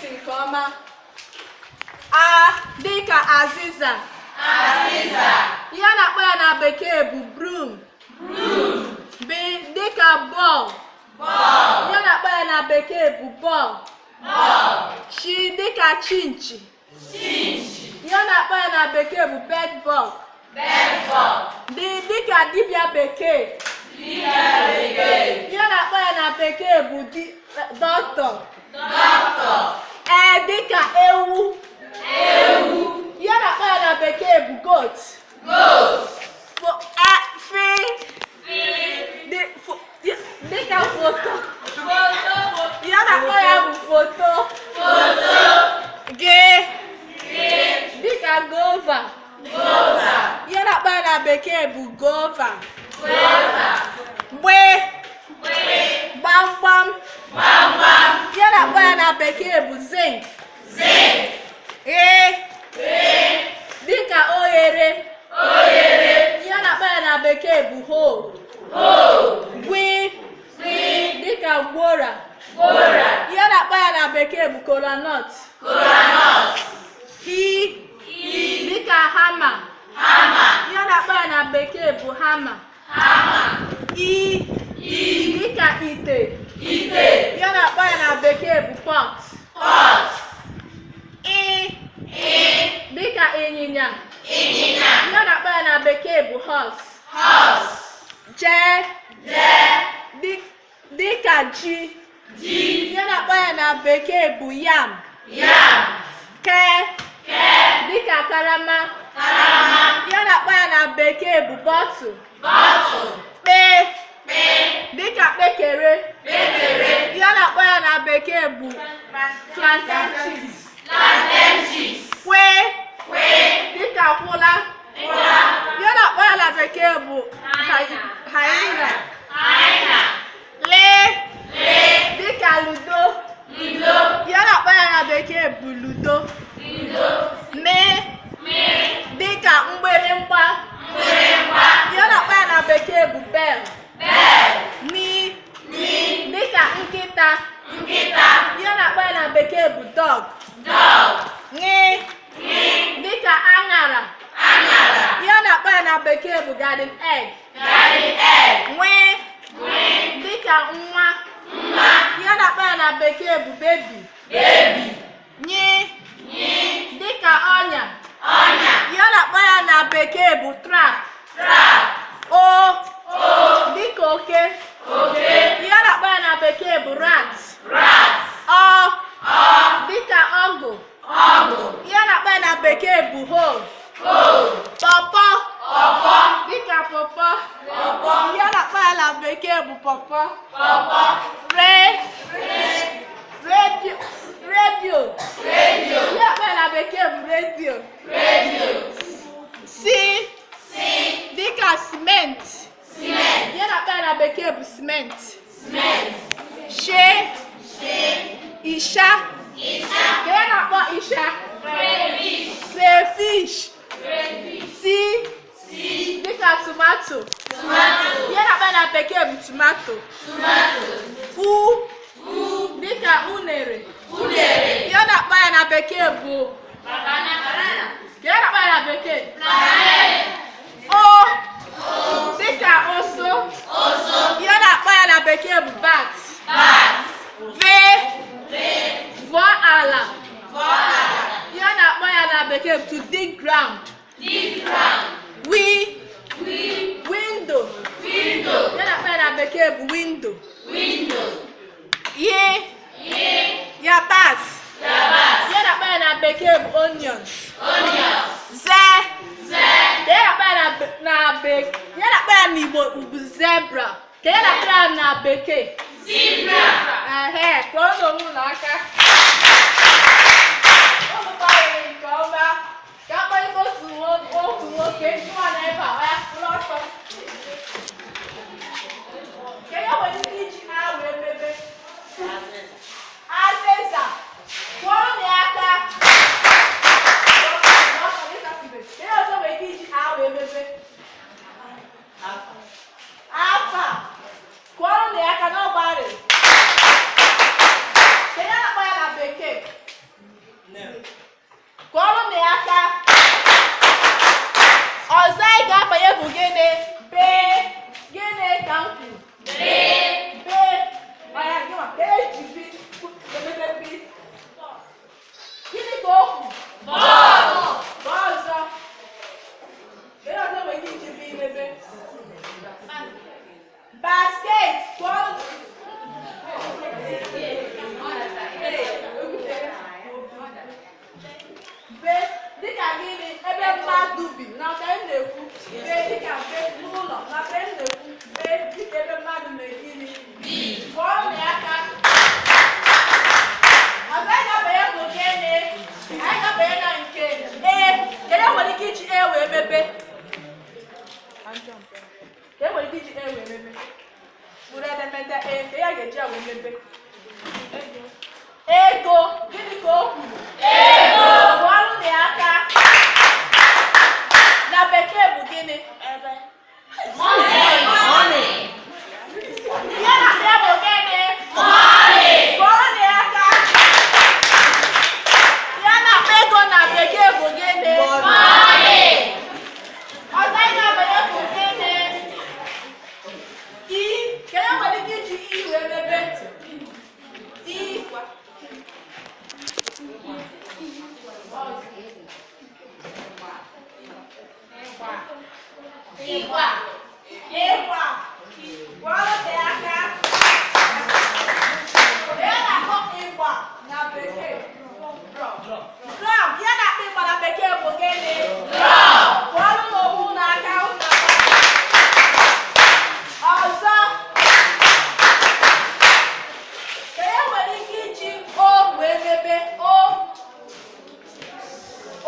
Ntị nke ọma. A dịka azịza. Ihe a na-akpọ ya na bekee bụ broom. B dịka ball. Ihe a na-akpọ ya na bekee bụ ball. Ch dịka chinchi. Ihe a na-akpọ ya na bekee bụ bed bug. D dịka dibịa bekee. Ihe a na-akpọ ya na bekee bụ doctor. E dịka ewu. Ihe a na-akpọ ya na bekee bụ goat. F dịka foto. Ihe a na-akpọ ya bụ foto. G dịka guava. Ihe a na-akpọ ya na bekee bụ guava. Gb gbamgbam. Ihe a na-akpọ ya na bekee bụ zinc. Gh dịka oghere. Ihe a na-akpọ ya na bekee bụ hole. Gw dịka gwora. Ihe a na-akpọ ya na bekee bụ kola nut. H dịka hammer. Ihe a na-akpọ ya na bekee bụ hammer. I dịka ite. Ihe a na-akpọ ya na bekee bụ pot. Ị dịka ịnyịnya. Ihe a na-akpọ ya na bekee bụ horse. J dịka ji. Ihe a na-akpọ ya na bekee bụ yam. K dịka karama. Ihe a na-akpọ ya na bekee bụ bottle. Kp dịka kpekere. Ihe a na-akpọ ya na bekee bụ plantain chips. Kw dịka kwụla. Ihe a na-akpọ ya na bekee bụ hyena. L dịka ludo. Ihe a na-akpọ ya na bekee bụ ludo. M dịka mgbịrịmgba. Ihe a na-akpọ ya na bekee bụ bell. N dịka nkịta. Ihe a na-akpọ ya na bekee bụ dog. Ṅ dịka aṅara. Ihe a na-akpọ ya na bekee bụ garden egg. Nw dịka nwa. Ihe a na-akpọ ya na bekee bụ baby. Ny dịka ọnya. Ihe a na-akpọ ya na bekee bụ trap. O dịka oke. Ihe a na-akpọ ya na bekee bụ rat. Ọ dịka ọgụ. Ihe a na-akpọ ya na bekee bụ hoe. Pọpọ dịka pọpọ. Ihe a na-akpọ ya na bekee bụ pawpaw. Re radio, radio. Ihe a na-akpọ ya na bekee bụ radio. C dịka cement. Ihe a na-akpọ ya na bekee bụ cement. Sh ịsha. Ka ihe na-akpọ ịsha? Crayfish. T dịka tomato. Ihe na-akpọ ya na bekee bụ tomato. U dịka unere. Ihe na-akpọ ya na bekee bụ, ka ihe na-akpọ ya na bekee? O dịka ụsụ. Ihe na-akpọ ya na bekee bụ bat. V vụọ ala. Ihe na-akpọ ya na bekee bụ to dig ground. W window. Ihe na-akpọ ya na bekee bụ window. Y yabasị. Ihe na-akpọ ya na bekee bụ onions. Z ka ihe na-akpọ ya na bekee? Ihe na-akpọ ya n'Igbo bụ zebra. Ka ihe na-akpọ ya na bekee? Ehe, kụọrọ onwe unu aka. Unu gbalịrị nke ọma. Ka akpọlite otu nwoke nwa na ebe a ya kwụrụ ọtọ. Ka ihe nwere ike iji A wee mebe? Azịza. Kụọrọ ya aka. Ka ihe ọzọ nwere ike iji A wee mebe? Afa. Kụọrọ ya aka n'ọgbarị. Ka ihe na-akpọ ya na bekee? ike iji E wee mebe? Mkpụrụ edemede E, ka ya ga-eji ya wee mebe? Ego. Gịnị ka o kwuru? Ego. Kụọrọ ya aka. Na bekee bụ gịnị? Money. Ihe na-abịa bụ gịnị? Money. Kụọrọ ya aka. Ihe na-akpọ ego na bekee bụ gịnị? Money. Ọzọ anyị na-abanye bụ gịnị? I. Kedu nwere ike iji i wee mebe? I. Ịgba. Ịgba. Kụọrọ ya aka. Ihe na-akpọ ịgba na bekee. Drum. Ihe na-akpọ ịgba na bekee bụ gịnị? Drum. Kụọrọ m owu n'aka ụka. Ọzọ. Ka e nwere ike iji o wee mebe o.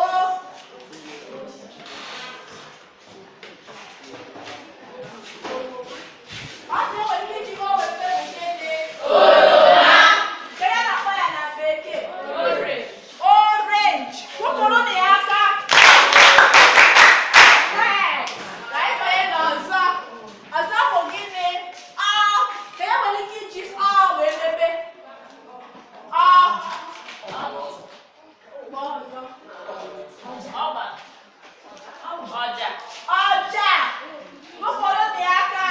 O. Ọ sị e nwere ike iji o wee mebe bụ gịnị? Oroma. Ka ya na-akpọ ya na bekee. Orange. Kụpụrụ na ya aka. Ee, ka anyị banye n'ọzọ. Ọzọ bụ gịnị? Ọ. Ka e nwere ike iji ọ wee mebe. Ọ. Kpọọ ọzọ. Ọja. Kụpụrụ na ya aka.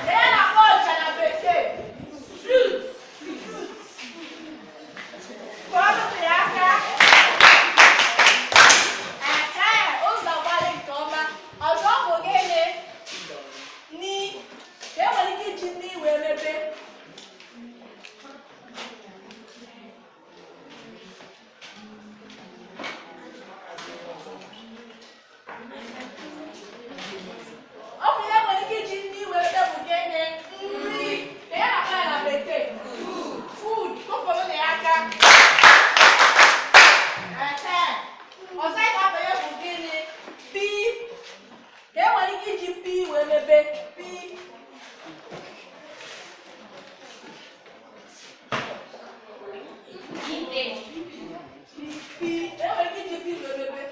Ka ya na-akpọ ọja na bekee. Fruit. Kụọrọ na ya aka. Ehe, ụzọ gbalị nke ọma. Ọzọ bụ gịnị? Ni. Ka e nwere ike iji ni wee mebe. Ọ bụ ihe nwere ike iji ni wee mebe bụ gịnị? Nri. Ka ya na-akpọ ya na bekee. Food. Kụpụrụ na ya aka. Ehe. Ọzọ anyị ga-abanye bụ gịnị? Pi. Ka e nwere ike iji pi wee mebe pi. Pi. E nwere ike iji pi wee mebe.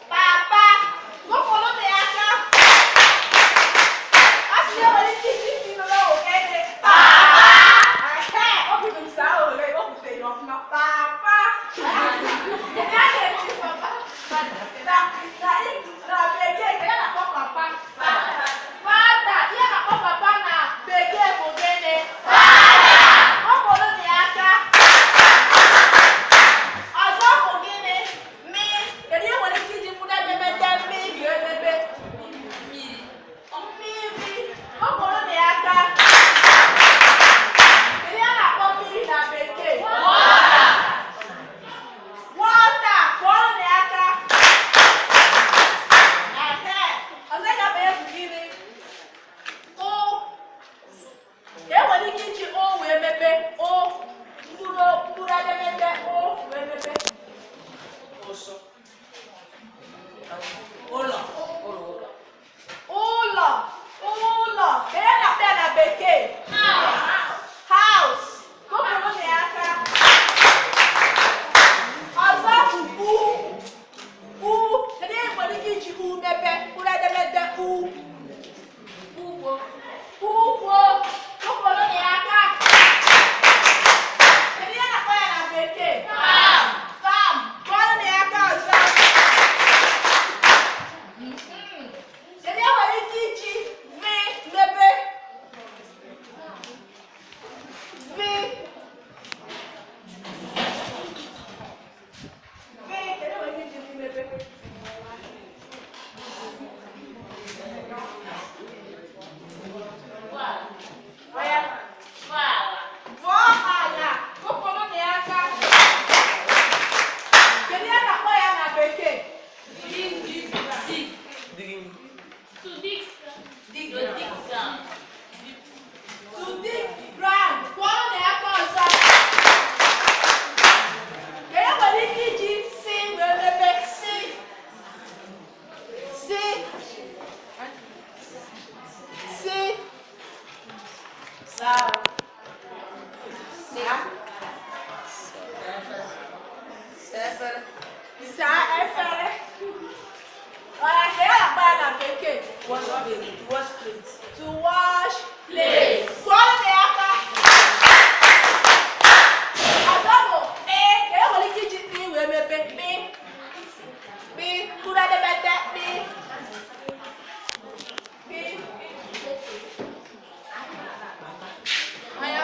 Papa. Kụpụrụ na ya aka. Ọ sị na e nwere ike iji pi mebe bụ gịnị? Papa. Ehe, obi dị m saa ohere, o kwutere ya ọfụma. Papa. Ya na-eji papa. Na na na bekee ka ya na-akpọ papa. Fada. Ihe na-akpọ papa na bekee bụ gịnị? Fada. Ọ kpọrọ na ya aka. Ọzọ bụ gịnị? Mi. Kedu ihe nwere ike iji mkpụrụ edemede mi ga-emebe? Mmiri. Ọ kpọrọ na ya aka. Kedu ihe a na-akpọ mmiri na bekee? Water. Zaa efere. Ọya, ka ya na-akpọ ya na bekee? Wash plate. Wash plate. To wash plates. Kụọrọ m ya aka. Ọzọ bụ kpị. Ka e nwere ike iji kpị wee mebe kpị. Kpị, mkpụrụ edemede kpị. Kpị. Anya.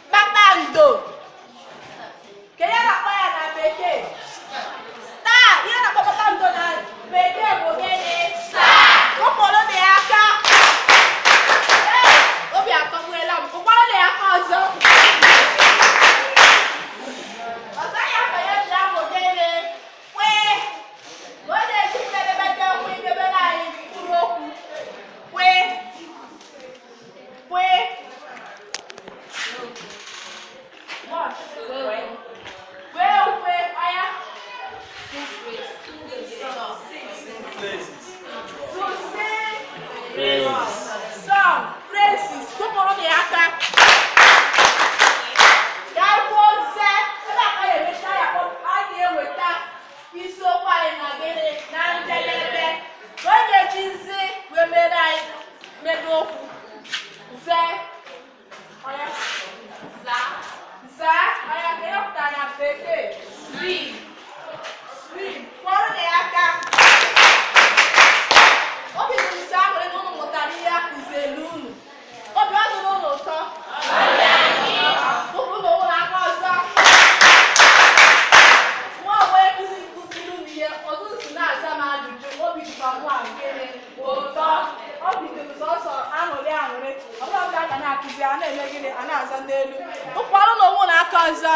Kpakpando. Ka ihe na-akpọ ya na bekee? Star. Ihe na-akpọ kpakpando na bekee bụ gịnị? Star. Kụpụrụ m ya aka. Ee, obi atọgbuola m. Kụkwara m ya aka ọzọ. Ọzọ ya banye ji ahụ gịnị? Kwee. Ọ na-eji edemede kwee mebere anyị mkpụrụ okwu. Kwee. Kwee. Kwee ukwe ọya. Places. To sing song, praises. Kụpụrụ m ya aka. Ka anyị kwuo nze, ebe a ka anyị emecha ya kpọm, anyị ga-eweta isiokwu anyị na gịnị na njedebe. Ka ọ ga-eji nzi wee mere anyị mebe okwu. Nze. Ọya. Zaa. Zaa. Ọya, ka ihe pụtara na bekee? Swim. Swim. Kụọrọ m ya aka. Obi dị m sọ aṅụrị na unu mụtara ihe a kụzielu unu. Obi ọ dịrị unu ụtọ? Ụkwụ na ụlọ aka ọzọ. Nwa onwe nkụzi kụziri unu ihe, ọtụtụ si na-aza m ajụjụ, obi dịkwa mụ a gịnị? Ụtọ. Obi dị m sọsọ aṅụrị aṅụrị. Ọ bụrụ na a ga na-akụzi, a na-eme gịnị? A na-aza n'elu. Ụkwụ ọrụ na onwe unu aka ọzọ.